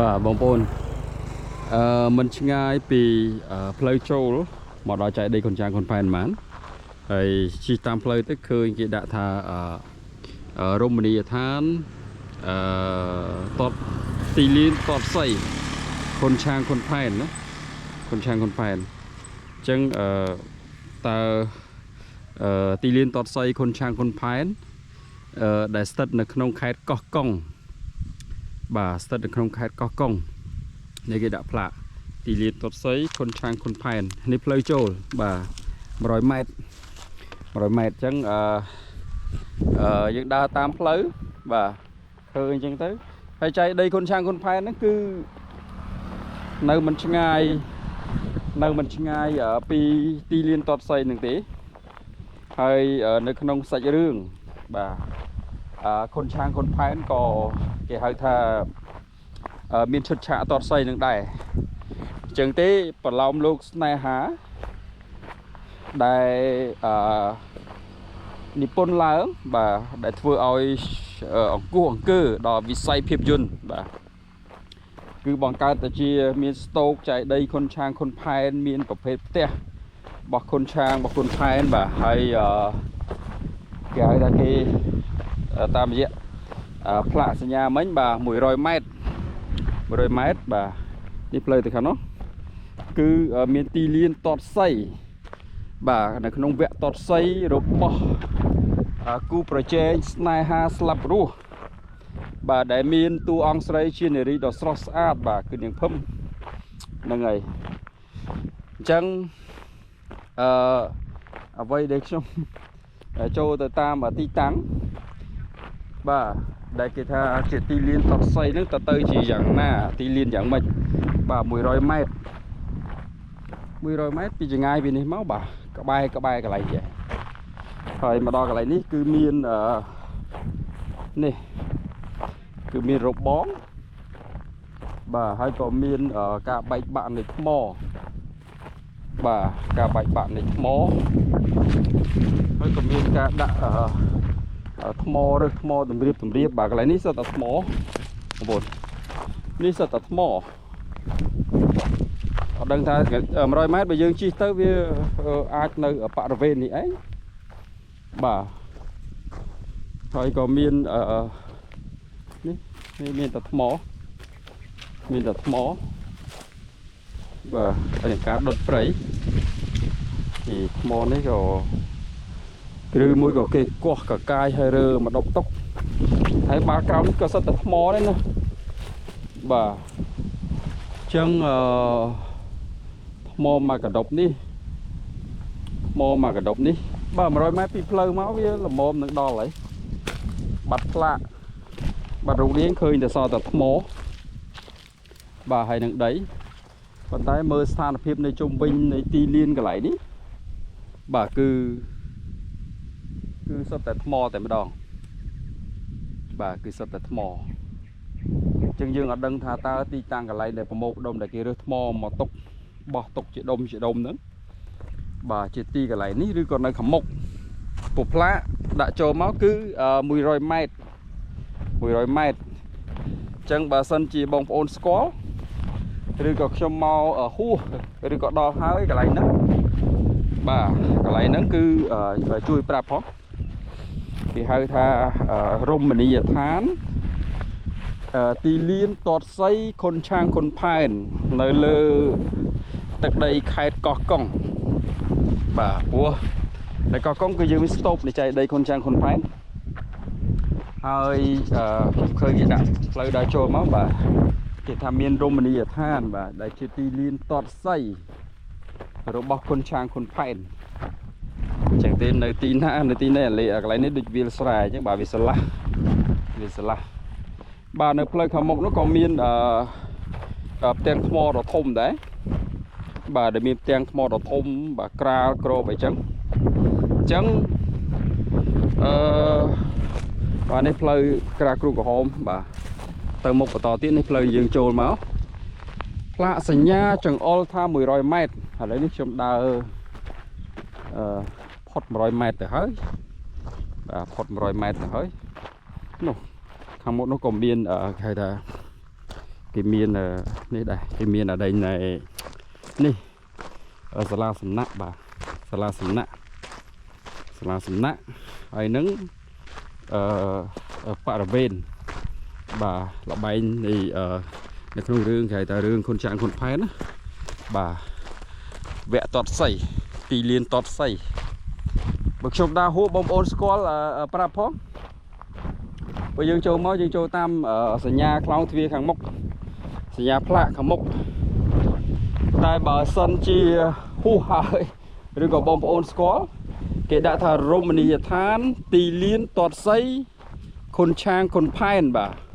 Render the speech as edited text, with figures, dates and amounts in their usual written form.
បាទបងប្អូនមិនឆ្ងាយពីផ្លូវចូលមកដល់ចៃដីខុនចាងខុនផែនប៉ុន្មានហើយជិះតាមផ្លូវទៅឃើញគេដាក់ថាអឺអឺរមណីយដ្ឋានអឺតតទីលានតតសីខុនឆាងខុនផែនណាខុនឆាងខុនផែនអញ្ចឹងតើទីលានតតសីខុនឆាងខុនផែនដែលស្ថិតនៅក្នុងខេត្តកោះកុងបាទស្ថិតនៅក្នុងខេត្តកោះកុង នេះគេដាក់ផ្លាកទីលានទាត់សីខុនឆាងខុនផែននេះផ្លូវចូលបាទ100ម៉ែត្រ100ម៉ែត្រអញ្ចឹងអឺយើងដើរតាមផ្លូវបាទឃើញអញ្ចឹងទៅហើយចៃដីខុនឆាងខុនផែនហ្នឹងគឺនៅមិនឆ្ងាយនៅមិនឆ្ងាយពីទីលានទាត់សីហ្នឹងទេហើយនៅក្នុងសាច់រឿងបាទខុនឆាងខុនផែនក៏គេហៅថា មានឈុតឆាកទាត់សីនឹងដែរអញ្ចឹងទេប្រឡោមលោកស្នេហាដែលអឺនិពន្ធឡើងបាទដែលធ្វើឲ្យអង្គោះអង្គើដល់វិស័យភាពយន្តបាទគឺបង្កើតទៅជាមានស្តូកចៃដីខុនឆាងខុនផែនមានប្រភេទផ្ទះរបស់ខុនឆាងរបស់ខុនផែនបាទហើយអឺគេហៅថាគេតាមរយៈផ្លាកសញ្ញាមិញបាទ100ម៉ែត្រ 100ម៉ែត្របាទនេះផ្លូវទៅខាងនោះគឺមានទីលានទាត់សីបាទនៅក្នុងវគ្គទាត់សីរបស់គូប្រជែងស្នេហាស្លាប់រស់បាទដែលមានតួអង្គស្រីជានារីដ៏ស្រស់ស្អាតបាទគឺនាងភឹមហ្នឹងហើយអញ្ចឹងអឺអ្វីដែលខ្ញុំចូលទៅតាមទីតាំងបាទដែលគេថាជាទីលានទាត់សីហ្នឹងតើទៅជាយ៉ាងណាទីលានយ៉ាងម៉េចបាទ100ម៉ែត្រ100ម៉ែត្រពីចង្ងាយពីនេះមកបាទក្បែរក្បែរកន្លែងចេះហើយមកដល់កន្លែងនេះគឺមានអឺនេះគឺមានរបងបាទហើយក៏មានការបែកបាក់នៃថ្មបាទការបែកបាក់នៃថ្មហើយក៏មានការដាក់អឺថ្មឬថ្មតម្រៀបតម្រៀបបាទកន្លែងនេះសុទ្ធតែថ្មបងប្អូននេះសុទ្ធតែថ្មអត់ដឹងថា100ម៉ែត្របើយើងជិះទៅវាអាចនៅបរិវេណនេះឯងបាទហើយក៏មានអឺនេះនេះមានតែថ្មមានតែថ្មបាទហើយការដុតព្រៃនេះថ្មនេះក៏ឬមួយក៏គេកោះកកាយហើយរើមកដប់ទុកហើយបាល់ក្រោមនេះក៏សុទ្ធតែថ្មដែរណាបាទអញ្ចឹងអឺថ្មមកកដប់នេះថ្មមកកដប់នេះបាទ100ម៉ែត្រពីផ្លូវមកវាល្មមនឹងដល់ហើយបាត់ផ្លាកបាត់រូបរាងឃើញតែសល់តែថ្មបាទហើយនឹងដីប៉ុន្តែមើលស្ថានភាពនៅជុំវិញនៃទីលានកន្លែងនេះបាទគឺសុទ្ធតែថ្មតែម្ដងបាទគឺសុទ្ធតែថ្មអញ្ចឹងយើងអត់ដឹងថាតើទីតាំងកន្លែងដែលប្រមូលផ្ដុំដែលគេរើសថ្មមកទុកបោះទុកជាដុំជាដុំហ្នឹងបាទជាទីកន្លែងនេះឬក៏នៅខាងមុខពផ្លាកដាក់ចូលមកគឺ100ម៉ែត្រ100ម៉ែត្រអញ្ចឹងបើសិនជាបងប្អូនស្គាល់ឬក៏ខ្ញុំមកហួសឬក៏ដល់ហើយកន្លែងហ្នឹងបាទកន្លែងហ្នឹងគឺជួយប្រាប់ផងគេហៅថារមណីយដ្ឋានទីលានទាត់សីខុនឆាងខុនផែននៅលើទឹកដីខេត្តកោះកុងបាទព្រោះនៅកោះកុងគឺយើងមានស្ទូបនៃចៃដីខុនឆាងខុនផែនហើយខ្ញុំឃើញគេដាក់ផ្លូវដើរចូលមកបាទគេថាមានរមណីយដ្ឋានបាទដែលជាទីលានទាត់សីរបស់ខុនឆាងខុនផែនអញ្ចឹងទេនៅទីណានៅទីនេះកន្លែងនេះដូចវាលស្រែអញ្ចឹងបាទវាស្រឡះវាស្រឡះបាទនៅផ្លូវខាងមុខនោះក៏មានអឺផ្ទាំងថ្មដ៏ធំដែរបាទដែលមានផ្ទាំងថ្មដ៏ធំបាទក្រាលក្របអីចឹងអញ្ចឹងអឺបាទនេះផ្លូវក្រាលគ្រូក្រហមបាទទៅមុខបន្តទៀតនេះផ្លូវយើងចូលមកផ្លាកសញ្ញាចង្អុលថា100ម៉ែត្រឥឡូវនេះខ្ញុំដើរអឺផុត100ម៉ែត្រទៅហើយបាទផុត100ម៉ែត្រទៅហើយនោះខាងមុខនោះក៏មានគេហៅថា គេមានអឺនេះដែរគេមានអដែងណែនេះអឺសាលាសំណាក់បាទសាលាសំណាក់សាលាសំណាក់ហើយនឹងអឺបរិវេណបាទលបែងនៃអឺនៅក្នុងរឿងគេហៅថារឿងខុនចាងខុនផែនណាបាទវគ្គតតសីទីលានតតសីបើខ្ញុំដើរហួសបងប្អូនស្គាល់អឺប្រាប់ផងបើយើងចូលមកយើងចូលតាមអឺសញ្ញាខ្លោងទ្វារខាងមុខសញ្ញាផ្លាកខាងមុខតែបើសិនជាហួសហើយឬក៏បងប្អូនស្គាល់គេដាក់ថារមណីយដ្ឋានទីលានតតសីខុនឆាងខុនផែនបាទ។